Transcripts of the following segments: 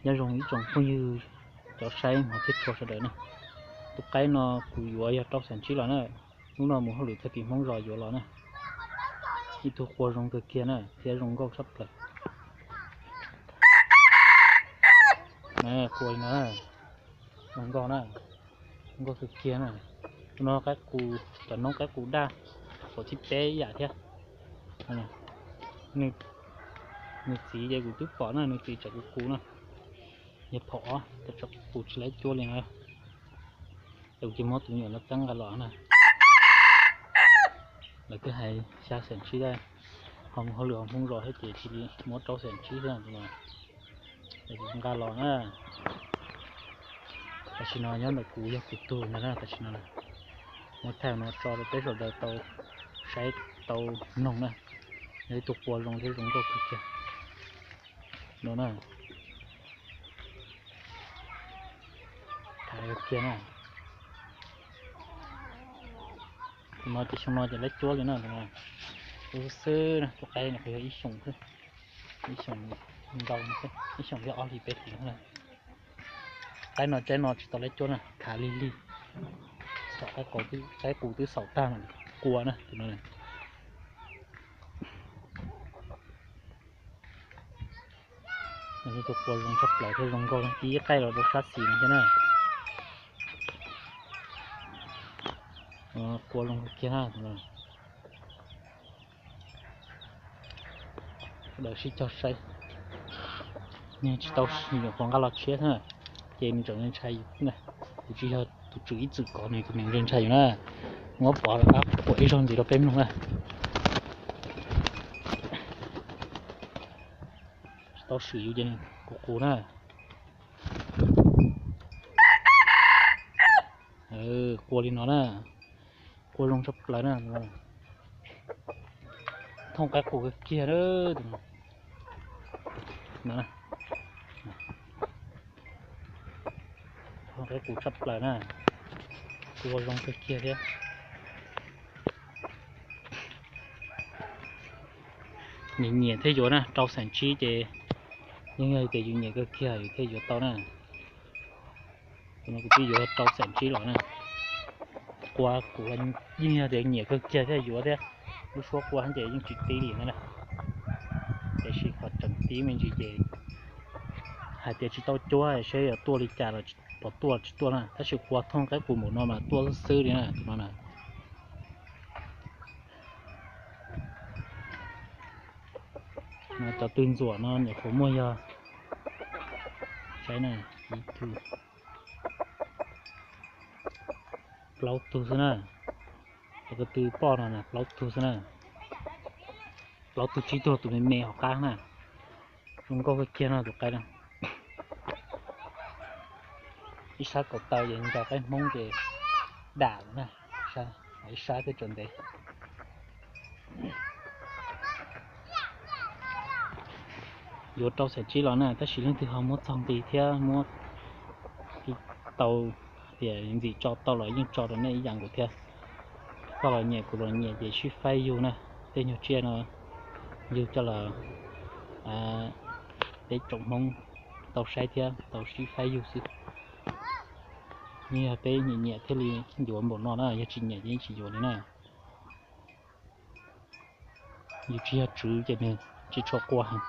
Nyob zoo ib tsoom phooj ywg cov saib hmov thiab tshua sawv daws na. Tus qaib no kuv yuav yog rau xees tsib los na. Hnub no mus hauj lwm tag kis Hmoob zos yuav los na. Ib tug qua zoo kawg kiag na thiab zoo nkauj tshaj plaws. Qua li no, zoo nkauj na, zoo nkauj kawg kiag na. Tus no qaib qus, cov noob qaib qus daj, pom txhib peb ib yam thiab. Nws txiv ces kuv twb pom na, nws txiv tseem qus qus na. Yog phom os, tseem qus tsis laib cuab li na. Ces kuv cia muab tus me nyuam no txeeb nqa los na. Lawv twb hais xya xees tsib, ho mus hauj lwm hauv Hmoob zos thiab ces cia li muab rau xees tsib thiab no. Ces kuv nqa los na. Tam sim no nyob ntawm kuv yog kuv tug ntag na, tam sim no na. Muab thaij no tso rau peb sawv daws tau saib tau noog na. Yog ib tug qua zoo thiab zoo nkauj kawg kiag no na. Kawg kiag na. Tus no ces xyoo no ces laib cuab li na, tus no. Tus xwb na, tus qaib no kuj yog ib xyoos xwb, ib xyoos ntau xwb, ib xyoos yog ob hlis peb hlis na. Qaib no tsaib no tsis tau laib cuab na, khav lig lig. Qaib qus twb xaum tag no, qua na tus no. Tus qua zoo tshaj plaws thiab zoo nkauj, ib qaij los rau sab xis no thiab na. Qua zoo kiag na. Sawv daws sib cog saib. Nws tsis tau, nws nyuam qhuav nqa los tshiab xwb na, ces nws tseem ntshai yus na. Yus tsis yog tus tswv ib txwm kov nws, tus nws ntshai ntshai yus na. Muab pov phuam ib zaug ntxiv rau peb mloog na. Tsis tau swm yus ces nws qus qus na. Qua li no na, qua zoo tshaj plaws na. Thooj qaib qus kawg kiag, thooj qaib qus tshaj plaws na, qua zoo kawg kiag thiab. Nyiam nyiam thiaj yuav na, rau xeem tsib ces yeej yog tias yus nyiam kawg kiag yus thiaj yuav tau na. Tus no kuv twb yuav rau xeem tsib los na. Qua kuv yeej yog tias nyiam kawg kiag thiaj yuav thiab. Lub suab qua ces yeej tsis tib li ntawd na. Tiam sis qhov tseem tib me ntsis ces hais tias tsis tau cuab seb yuav tuaj li cas los pom tuaj tsis tuaj na, tab sis qua thooj qaib qus npaum no mas tuaj xwb xwb li na, tus no na. Cov tw ntxuam no nyuam qhuav muaj yog, saib na, ib tug, plaub tug xwb na. Cov ko tw poj no na plaub tug xwb na. Plaub tug tsib tug, tus me me hauv qab na. Zoo nkauj kawg kiag no tus qaib no. Ib sab kaum taw ces nco qaib Hmoob ces dam na, ib sab thiab tsaus ntev. Yuav rau xeem tsib los na, tab sis leej twg ho muab txog nqi thiab muab tau tias ntxim tso tau los yeej tso rau nej ib yam nkaus thiab. Koj los nyiam kuv los nyiam ces sib faib yug na. Tej nyuag tsiaj no yug coj los peb tsoom Hmoob tau saib thiab tau sib faib yug xwb. Yeej yog peb nyiam nyiam thiaj li yuav npaum no na, yog tsis nyiam ces yeej tsis yuav li na. Yus tsis yog tswv ces nws tsis tshua qua heev.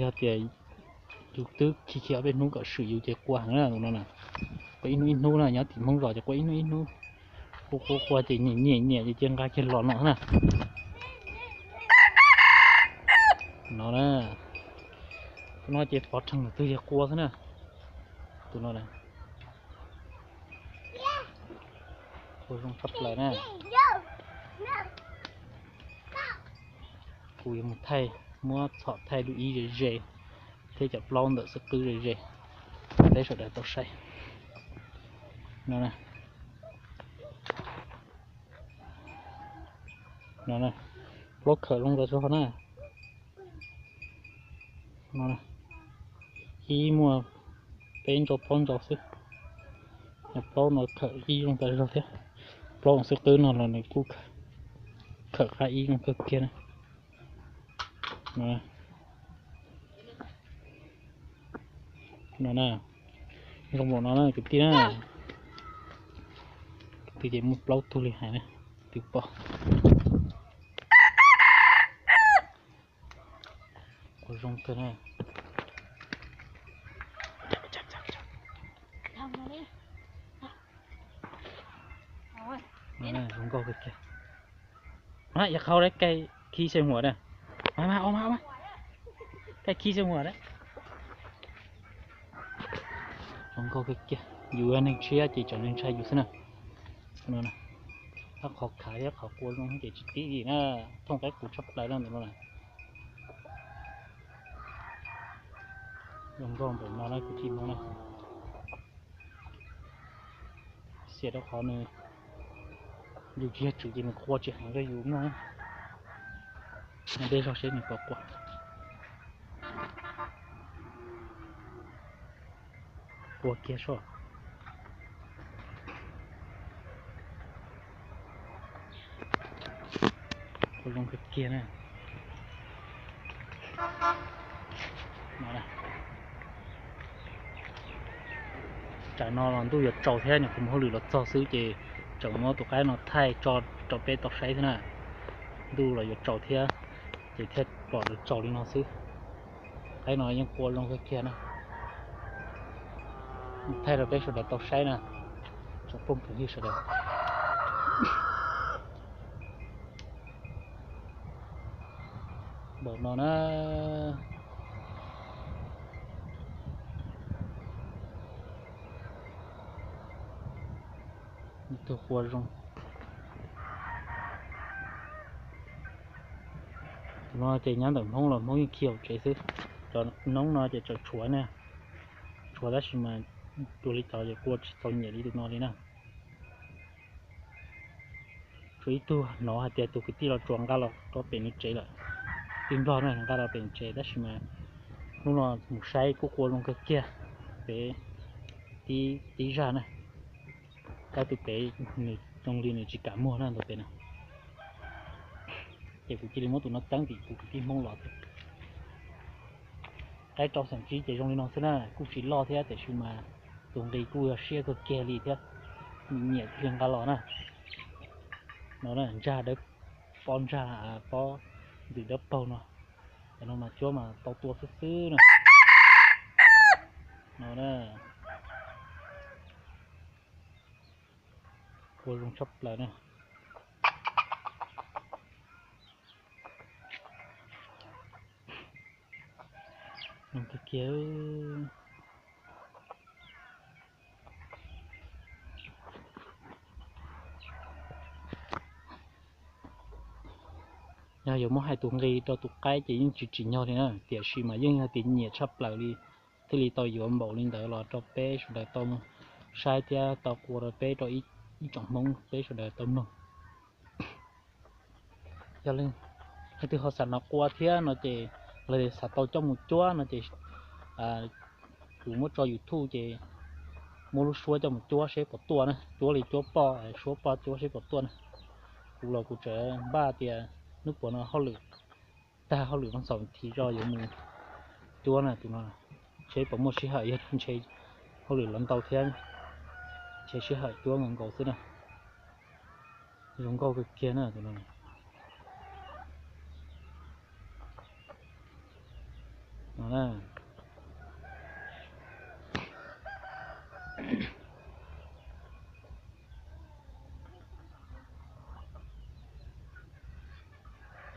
Yog tias yus twb khi khi ob peb hnub kom swm yus ces qua heev na, tus no na. Qua ib hnub ib hnub na, nyob tim Hmoob zos ces qua ib hnub ib hnub. Qua qua qua ces nyiam nyiam nyiam ces cia nqa kiag los no na. No na, tus no ces pov rhees tus twg yog qua xwb na. Tus no na, qua zoo tshaj plaws na. Kuv yuav mus thaij, muab txhom thaij dua ib ze ze thiab cov plaub ntawm xwb qwb ze ze, peb sawv daws tau saib. No, no, plaub khawm zoo tas zog na. No, ib muaj peb ntsaus plaub ntsaus xwb. Plaub no khawm ib zoo tas zog thiab. Plaub xwb qwb no los nws kuj khawm qab ib zoo kawg kiag na. No na, zoo npaum no na kwv tij na. Kwv tij ces muaj plaub tug li hais na, twb pom. Qua zoo kawg na. Zoo nkauj kawg kiag. Yav qhau dab kaij khib xeeb huam na. Kaij khib xeeb huam na. Zoo nkauj kawg kiag, yus yog neeg tshiab ces tseem neeg ntshai yus xwb na. Qhov khav thiab qhov qua zoo ces tsis tib li na, thooj qaib qus tshaj plaws na ntawm no na. Zoo nkauj npaum no na kwv tij Hmoob na. Xiam rau qhov nws, yus tsis yog tswv ces nws qua tsis heev rau yus mloog. Dej zog seb nws puas qua. Qua kiag soj. Qua zoo kawg kiag na. Tsam no los ntuj yuav tsaus thiab, nyuam qhuav mus hauj lwm los txog xwb ces tseem muab tus qaib no thaij tso rau peb tau saib thiab na. Ntuj los yuav tsaus thiab ces thiaj pom tsaus li no xwb. Qaib no yeej qua zoo kawg kiag na. Thaij rau peb sawv daws tau saib na, tsoom phooj ywg sawv daws. Npaum no na. Tus qua zoo. Tus no ces nyob ntawm Hmoob los Hmoob yeej khi hauv tsev xwb. Cov noob no ces tseem tshuav na, tshuav tab sis mas cuag li cov ces qua tsis txaus nyiam li tus no li na. Tshuav ib tug hnov hais tias tus kwv tij los tsuas nqa los rau pem nws tsev lawm. Tij Nplog na nqa rau pem nws tsev tab sis mas hnub no mus saib kuj qua zoo kawg kiag. Pem tib zaj na, tab tus pem nws zoo li nws tsis kam muag na ntawm pem na. Ces kuv cia li muab tus no txeeb tim kuv kwv tij Hmoob los thiab. Qaib rau xeem tsib ces zoo li no xwb na, kuj tsis loj thiab tiam sis mas tus nqi kuj yog siab kawg kiag li thiab. Nyiam thiaj li nqa los na. No na, ntsag dawb, pob ntsag, pob ntws dawb paug no. Cov no mas cuab mas tau tua xwb xwb na. No na, qua zoo tshaj plaws na. Kiag, yog yuav muab hais tus nqi rau tus qaib ces yeej tsis tsim nyog li na, tiam sis mas yeej yog tias nyiam tshaj plaws li thiaj li tau yuav npaum li ntawd los rau peb sawv daws tau saib thiab tau qua rau peb rau ib tsoom Hmoob peb sawv daws tau mloog. Yog leej twg ho xav hnov qua thiab no ces, los xav tau coj mus cuab no ces kuv muab tso YouTube ces muab lub suab coj mus cuab seb puas tuaj na, cuab li cuab poj, suab poj cuab seb puas tuaj na. Kuv los kuv tseem npaj tias hnub puas no hauj lwm, tag hauj lwm no xaum thiv zog yuav mus cuab na tus no, seb puas muaj sij hawm, yog ntshe hauj lwm los ntau thiab, ntshe sij hawm cuab nkaus nkaus xwb na. Zoo nkauj kawg kiag na tus no.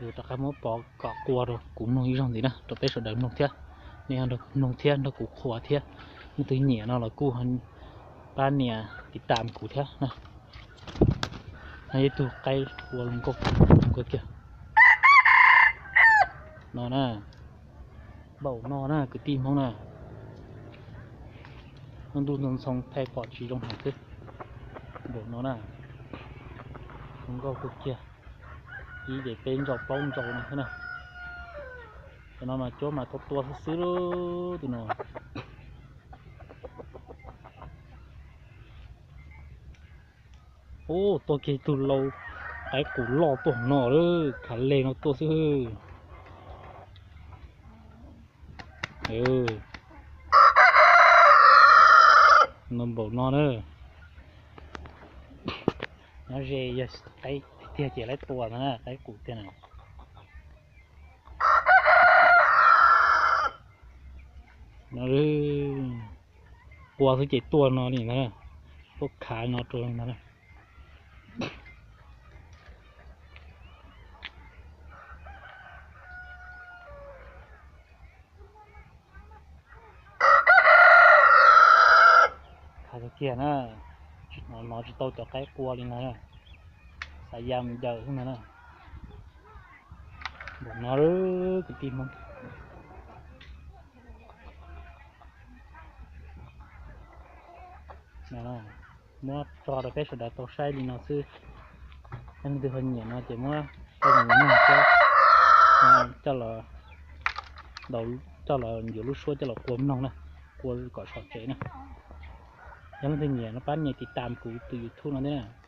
Yus rov qab muab pov kom qua rau kuv mloog ib zaug ntxiv na rau peb sawv daws mloog thiab. Nej nrog kuv mloog thiab nrog kuv qhuas thiab. Nej twg nyiam no los kuj pab nias tiv tam kuv thiab na. No yog ib tug qaib qua zoo nkauj kawg kiag no na. Npaum no na kwv tij Hmoob na. Ntuj ntxhoo ntxhoo thaij pom tsis zoo heev xwb. Npaum no na, zoo nkauj kawg kiag. Ib ces peb ntsaum plaub ntsaum no xwb na. Cov no mas cuab mas tau tua xwb xwb tus no. Ub, tuaj kiag ib tug lau qaib qus loj tuaj no lawm, khav leg no tuaj xwb. Npaum no na. Nyob ze yog qaib tiag ces laib tua no na, qaib qus tiag na. No, qua xwb ces tuaj no li ntag, tuaj khav no rau li ntag. Khav tiag tiag na, hnov tsis tau cov qaib qua li ntag, xav ya mus ncaws xwb ntag na. Npaum no kwv tij Hmoob. Muab tso rau peb sawv daws tau saib li no xwb. Yog leej twg ho nyiam no ces muab coj mus mloog thiab, coj los, coj los yuav lub suab coj los qua mloog na, qua kom sov tsev na. Yog leej twg nyiam no pab nias tiv tam kuv tus YouTube no thiab na.